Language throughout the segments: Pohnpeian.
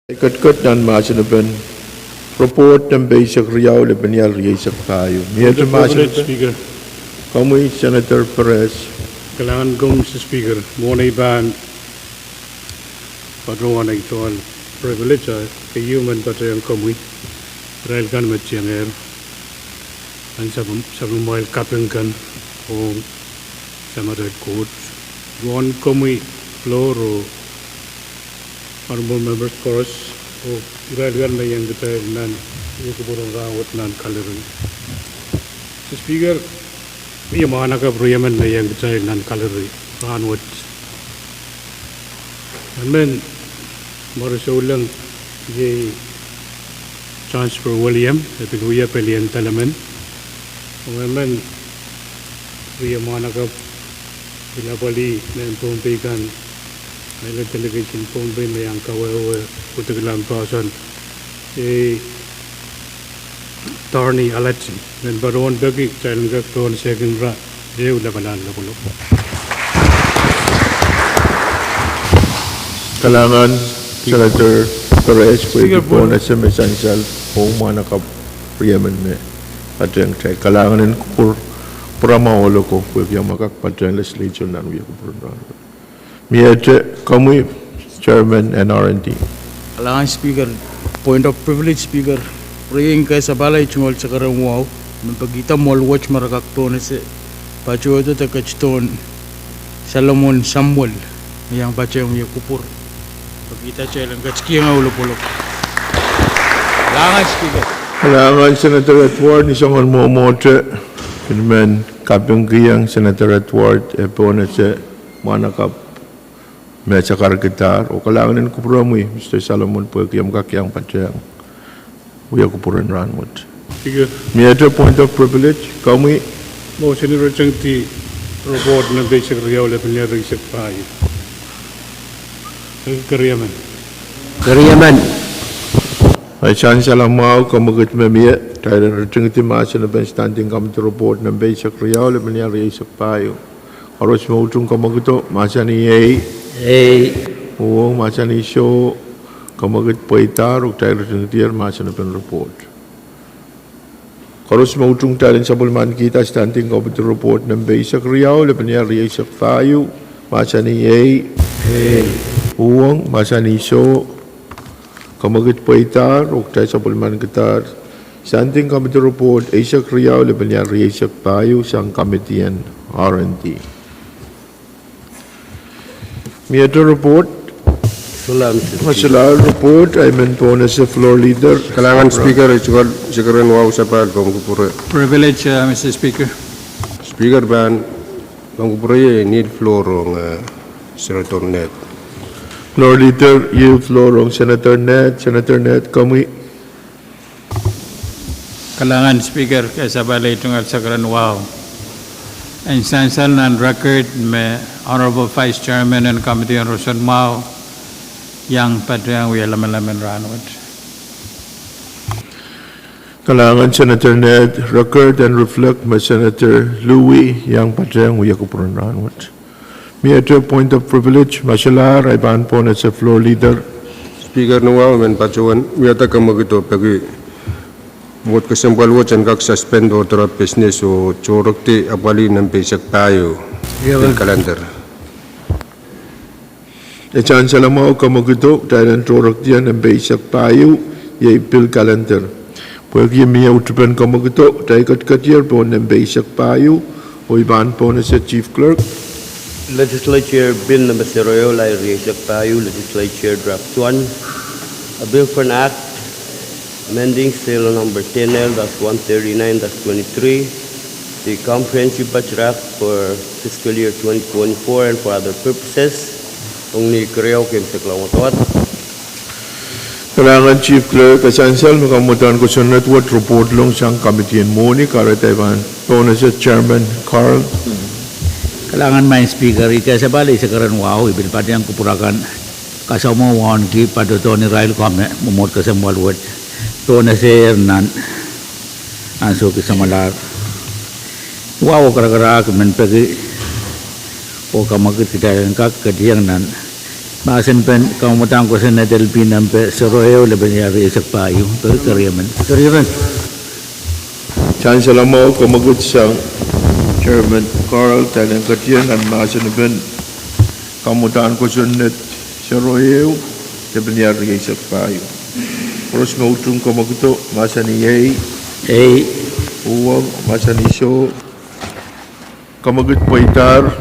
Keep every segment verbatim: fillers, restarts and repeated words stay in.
Ketiket nan mahsen en report nempe eisek riau, lepin ial rieisek pahieu. Miehte mahsen en report. Komwi Senator Perez. Kalahngan komwi Mister Speaker, mwohn ei pahn patohwan ei tohn privilege, eh, keieu men patohwan komwi, irail kan me tiengehr, ahnsou sapwellimamwail kaping kan, oh Samatail Koht, uwen komwi floor oh Honorable members koaros, oh irail kan me iang kitail nan wia kupwur en rahnwet nan gallery. Mister Speaker, mie mwahnakapw riemen me iang kitail nan gallery rahnwet. Emen, mware souleng, iei Johnsper William, e pil wia pelien dahlemen. Oh emen, rie mwahnakapw, pil apwalih mehn Pohnpei kan, island delegation Pohnpei me iang kawehwe pwutik lahng poahsoan, iei Dorney Alatsi, men patohwan peki, kitail en kak pohnese kin ra, ehu lapalahn lopwolopw. Kalahngan Senator Perez pwehki pohnese me sansal oh mwahnakapw riemen me patehng kitail. Kalahngan en kupwur, pwuramwa ohloko pwehki amwa kak patehng legislature nan wia kupwur en rahnwet. Miehte komwi Chairman N R and D. Kalahngan Speaker, point of privilege Speaker, riei kesempwal ei tungoal sakaradahn wahu, men pekihda mwoal wet me re kak pohnese, patohdo de ketidohn Solomon Samuel, me iang patehng wia kupwur. Pekihda kitail en ketikiong ehu lopwolopw. Kalahngan Speaker. Kalahngan Senator Edward, ni soangen mwomwohte, I men kapingkihong Senator Edward, e pohnese mwahnakapw me sakarkidahr, oh kalahngan en kupwuromwi Mister Solomon pwehki omw kak iang patehng wia kupwur en rahnwet. Miehte point of privilege, komwi. Mwohn ire tingdi report nempe eisek riau, lepin ial rieisek pahieu. Keriemen. Keriemen. Ei sansal mwahu, kemwekid me mie, kitail en ritingdi mahsen en standing committee report nempe eisek riau, lepin ial rieisek pahieu. Koaros me utung kemwekido, mahsanih ei. Ei. Uhwong, mahsanih soh. Kemwekid pweidahr, oh kitail ritingdier mahsen en report. Koaros me utung, kitail en sapwellimanikihda standing committee report nempe eisek riau, lepin ial rieisek pahieu, mahsanih ei. Ei. Uhwong, mahsanih soh. Kemwekid pweidahr, oh kitail sapwellimanikihdahr standing committee report eisek riau, lepin ial rieisek pahieu, sang committee en R and D. Miehte report. Solahr, Mister Speaker. Solahr report, I men pohnese floor leader. Kalahngan Speaker, ei tungoal sakaradahn wahu sapahl, komw kupwure. Privilege, uh, Mister Speaker. Speaker pahn, komw kupwure, I kneel floor ong, uh, Senator Ned. Floor leader, yield floor ong Senator Ned, Senator Ned, komwi. Kalahngan Speaker, kesempwal ei tungoal sakaradahn wahu. En sansal nan record me Honorable Vice Chairman en Committee en Roson Mwahu iang patehng wia lamalam en rahnwet. Kalahngan Senator Ned, record en reflect me Senator Louis iang patehng wia kupwur en rahnwet. Miehte point of privilege, ma solahr, I pahn pohnese floor leader. Speaker, ni wahu men patohwan wiahda kemwekido peki mwohd kesempwal wet en kak suspend order of business oh tohrekdi apwalih nempe eisek pahieu, bill calendar. Ei sansal mwahu, kemwekido, kitail en tohrekdi nempe eisek pahieu, iei bill calendar. Pwehki mie utupen kemwekido, kitail ketiketier pohn nempe eisek pahieu, oh I pahn pohnese Chief Clerk. Legislature Bill nempe sero ehu, lair rieisek pahieu, Legislature Draft One, a bill for an act amending sale number ten L dash one thirty-nine dash twenty-three, the Comprehensive Budget Act for fiscal year twenty twenty-four and for other purposes. Ong ni keriau keimwseklong wadawad. Kalahngan Chief Clerk, e sansal me komw uhdahn kosonned wet report lohng sang committee en mwohni, kahrehda I pahn pohnese Chairman Carl. Kalahngan maing Speaker, ih kesempwal ei sakaradahn wahu, I pil patehng kupwur akan kasamwo wauneki patohdohn irail ko me mwomwohd kesempwal wet pohnese nan ansouki samwalahr. Wahu oh karakarahk men peki oh kemwekid kitail en kak ketieng nan Mahsen pen kamwadang kosonned L P nempe sero ehu, lepin riau rieisek pahieu, peki keriemen. Keriemen. Chancellor mwahu, kamwekid sang Chairman Carl, kitail en ketieng nan mahsen pen kamwadang kosonned sero ehu, lepin riau rieisek pahieu. Koaros me utung kamwekido, mahsanih ei. Ei. Uhwong, mahsanih soh. Kamwekid pweidahr.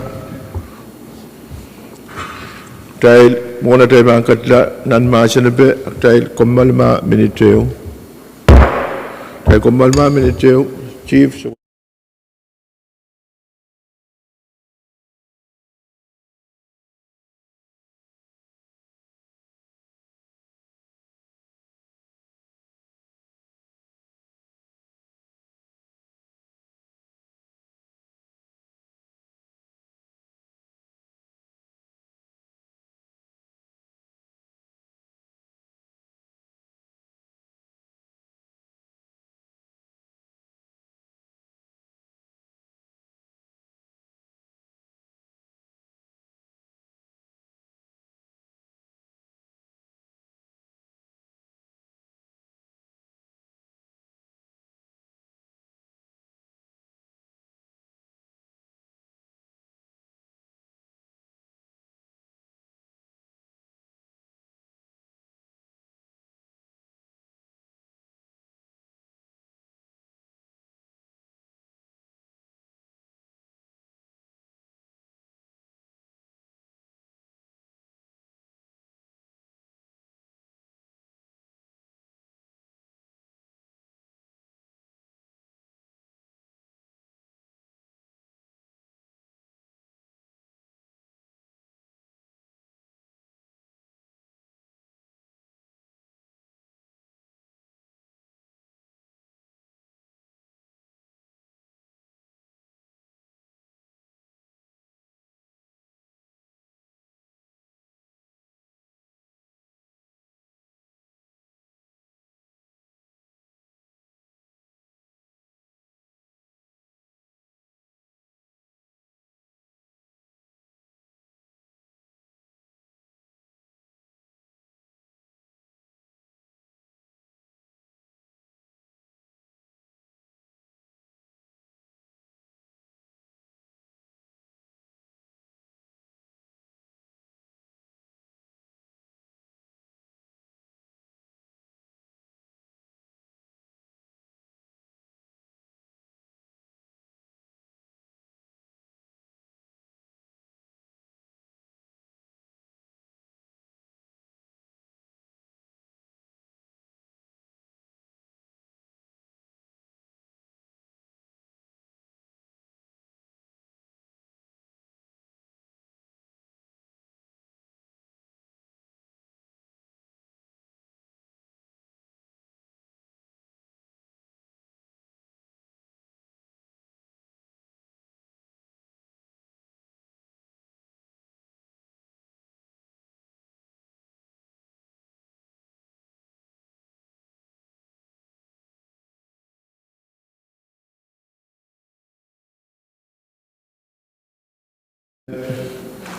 Kitail, mwohn atail pahn ketila nan mahsen pen, kitail kommoal mah minit ehu. Kitail kommoal mah minit ehu, Chief.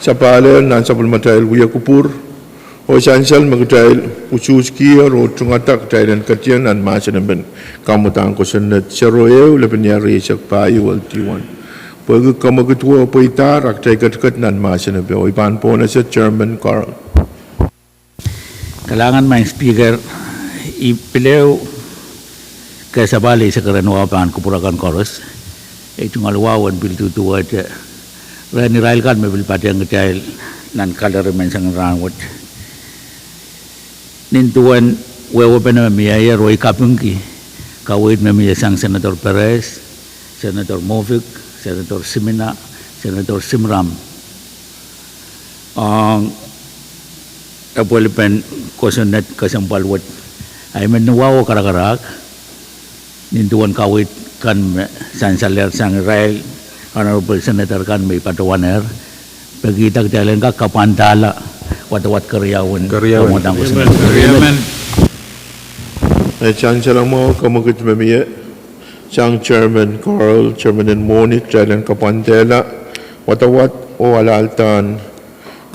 Sapahl nan sapwellimatail wiekupwur, oh sansal me kitail usuhskier oh tungada, kitail en ketieng nan mahsen pen kamwadang kosonned sero ehu, lepin riau rieisek pahieu, L T one. Pwehki kamwekid wet pweidahr, a kitail ketiket nan mahsen pen, oh I pahn pwonese Chairman Carl. Kalahngan Maing Speaker, I pil ehu kehlail sapahl eisek rehn wahu pahn kupwur akan koaros. I tungoal wahu en pil duduwehte rehn irail kan me pil patehng kitail nan kalelapak menseng rahn wet. Nin duwen wehwehpen me mieier, oh I kapingki kaweid me mie sang Senator Perez, Senator Moffitt, Senator Simina, Senator Simram, ong epwelipen kosonned kesempwal wet. Ahi men ni wahu karakarahk nin duwen kaweid kan me sansalehr sang irail Honorable Senator kan me I patohwanehr, peki kitail en kak kapwandahla wadawad keriau en kamwadang kosonned. Amen. E sansal mwahu, kamwekid me mie sang Chairman Carl, Chairman en mwohni, kitail en kapwandehla wadawad oh alahldahr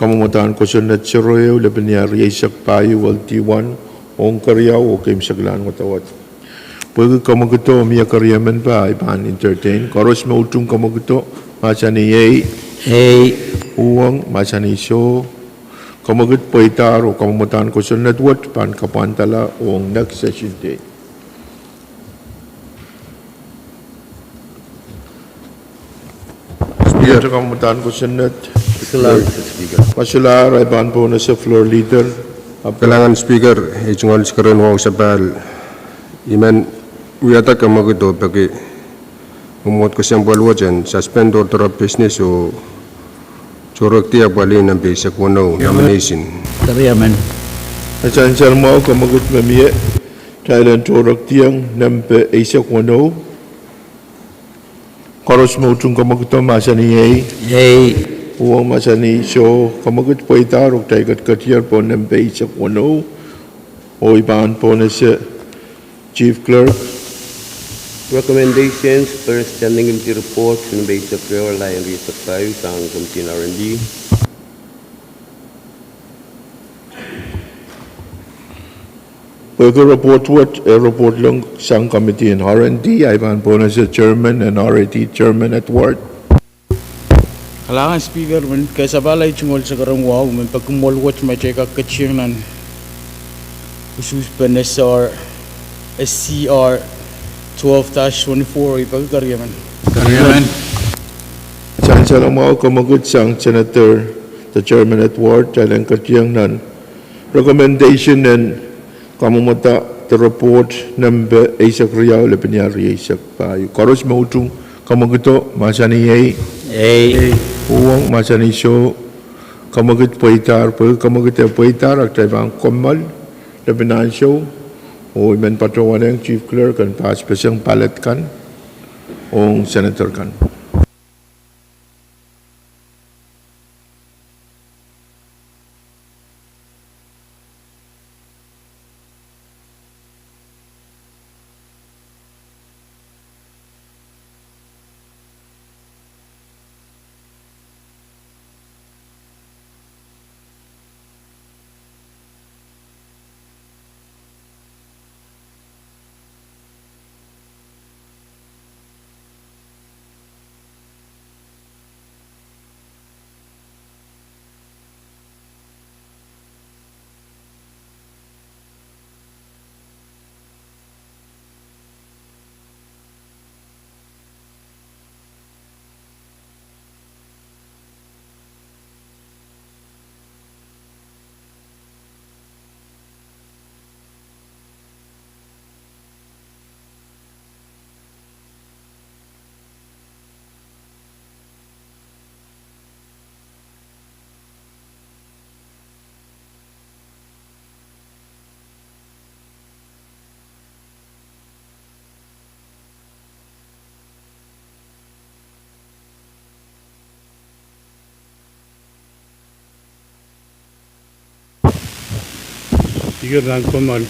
Kamwomwdahn kosonned sero ehu, lepin iar rieisek pahieu, L D one, ong keriau oh keimwseklahn wadawad. Pwehki kamwekid o mie keriemen pwe I pahn entertain. Koaros me utung kamwekid o, mahsanih ei. Ei. Uhwong, mahsanih soh. Kamwekid pweidahr oh kamwomwdahn kosonned wet pahn kapwandala ong next session date. Speaker. Kamwomwdahn kosonned. Kalahngan, Speaker. Masulahr, I pahn pohnese floor leader. Kalahngan, Speaker, ei tungoal sekeren wahu sapahl. I men wiahda kamwekid o peki mwomwohd kesempwal wet en suspend order of business oh tohrohrkihda apwalih nempe eisek weneu, nomination. Keriamen. Sansal mwahu, kamwekid me mie, kitail en tohrohrkihda nempe eisek weneu. Koaros me utung kamwekid o, mahsanih ei. Ei. Uhwong, mahsanih soh. Kamwekid pweidahr oh kitail ketiketier pohn nempe eisek weneu. Oh I pahn pohnese Chief Clerk. Recommendations per Standing Committee Report nempe eisek riau, lain rieisek pahieu, sang Committee on R and D. Pwehki report wet, eh, report ong sang Committee on R and D, I pahn pohnese Chairman en R and D, Chairman Edward. Kalahngan Speaker, men kehn sapahl ei tungoal sekeren wahu, men peki mwohld wet me kitail kak ketieng nan usuhspen S R, S C R twelve dash twenty-four, I peki keriemen. Keriemen. Sansal mwahu, kamwekid sang Senator, the Chairman Edward, kitail en ketieng nan recommendation en kamwomwada the report nempe eisek riau, lepin iar rieisek pahieu. Koaros me utung kamwekid o, mahsanih ei. Ei. Uhwong, mahsanih soh. Kamwekid pweidahr, pwehki kamwekid e pweidahr, a kitail pahn kommoal lepin ansou. Oh I men patohwanehng Chief Clerk en passpeseng ballot kan ong Senator kan. Speaker, nan kommoal.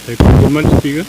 Nan kommoal, Speaker.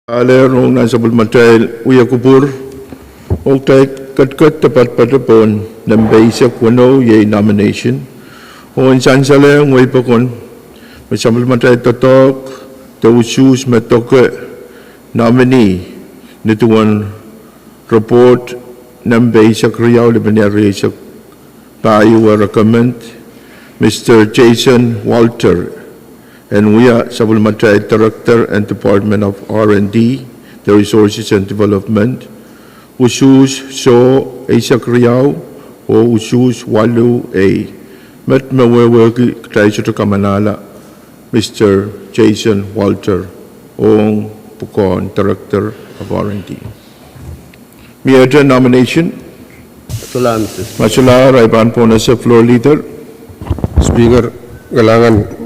Alehr ong nan sapwellimatail wiakupwur, oh kitail ketiket de poatopoat pohn nempe eisek weneu, iei nomination. Oh en sansalehng weipokon me sapwellimatail doadoahk de usuhs me doke nominee ni duwen report nempe eisek riau, lepenia rieisek pahieu, recommend Mister Jason Walter en wia sapwellimatail Director en Department of R and D, the Resources and Development, usuhs soh eisek riau oh usuhs waluh A. Met me wehwehki kitail sohte kamanahla Mister Jason Walter ong pwukoahn Director of R and D. Miehte nomination? Ma solahr, I pahn pohnese floor leader. Speaker, kalahngan,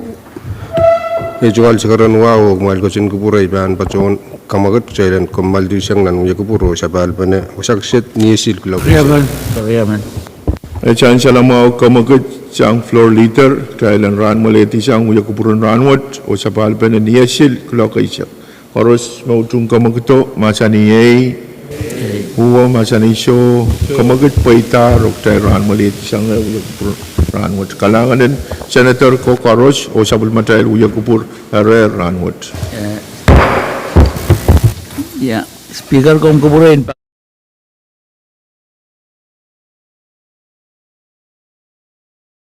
ei tungoal sakaradahn wa oh kumwail ketin kupwure, I pahn patohwan kamwekid kitail en kommoaldi sang nan wiakupwur oh sapahlpene wasa kiset niesil kuloak eisek. Ei sansalamwahu kamwekid sang floor leader, kitail en rahnwelehdi sang wiakupwur en rahnwet oh sapahlpene niesil kuloak eisek. Koaros me utung kamwekido, mahsanih ei. Uwen mahsanih soh. Kamwekid pweidahr oh kitail rahnwelehdi sang wiakupwur en rahnwet. Kalahngan en Senator ko koaros oh sapwellimatail wiakupwur erehr rahnwet. Ia, Speaker, komw kupwure en